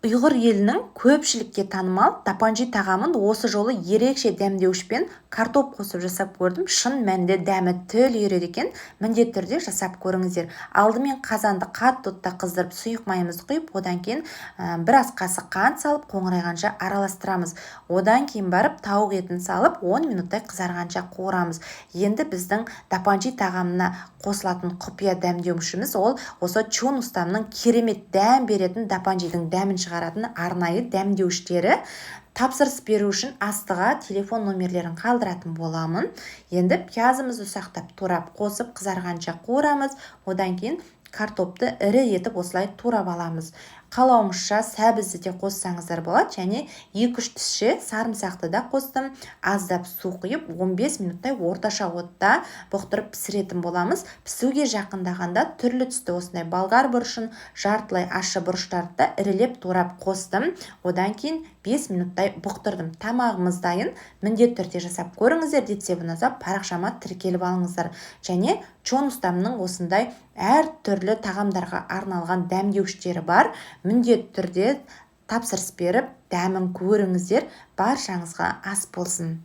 Ұйғыр елінің көпшілікке танымал дапанжи тағамын осы жолы ерекше дәмдеуішпен картоп қосып жасап көрдім. Шын мәнінде дәмі тіл үйіреді екен. Міндетті түрде жасап көріңіздер. Алдымен қазанды қатты отта қыздырып, сұйық майымызды құйып, одан кейін біраз қасық қант салып, қоңырайғанша араластырамыз. Одан кейін барып тауық етін салып, 10 минуттай қызарғанша қуырамыз. Енді біздің дапанжи тағамына қосылатын құпия дәмдеуішіміз — ол осы Чун Устамның керемет дәм беретін, дапанжидің дәмін шығаратын арнайы дәмдеуіштері. Тапсырыс беру үшін астыға телефон номерлерін қалдыратын боламын. Енді пиязымызды ұсақтап турап қосып, қызарғанша қуырамыз. Одан кейін картопты ірі етіп осылай турап аламыз. Қалауыңызша сәбізді де қоссаңыздар болады және 2-3 тісше сарымсақты да қостым. Аздап су құйып, 15 минуттай орташа отта бұқтырып пісіретін боламыз. Пісуге жақындағанда түрлі түсті осындай болгар бұрышын, жартылай ащы бұрыштарды да ірілеп турап қостым. Одан кейін 5 минуттай бұқтырдым. Тамағымыз дайын. Міндетті түрде жасап көріңіздер. Рецепт ұнаса, парақшама тіркеліп алыңыздар. Және Чон Ұстамның осындай әр түрлі тағамдарға арналған дәмдеуіштері бар. Міндетті түрде тапсырыс беріп, дәмін көріңіздер. Баршаңызға ас болсын!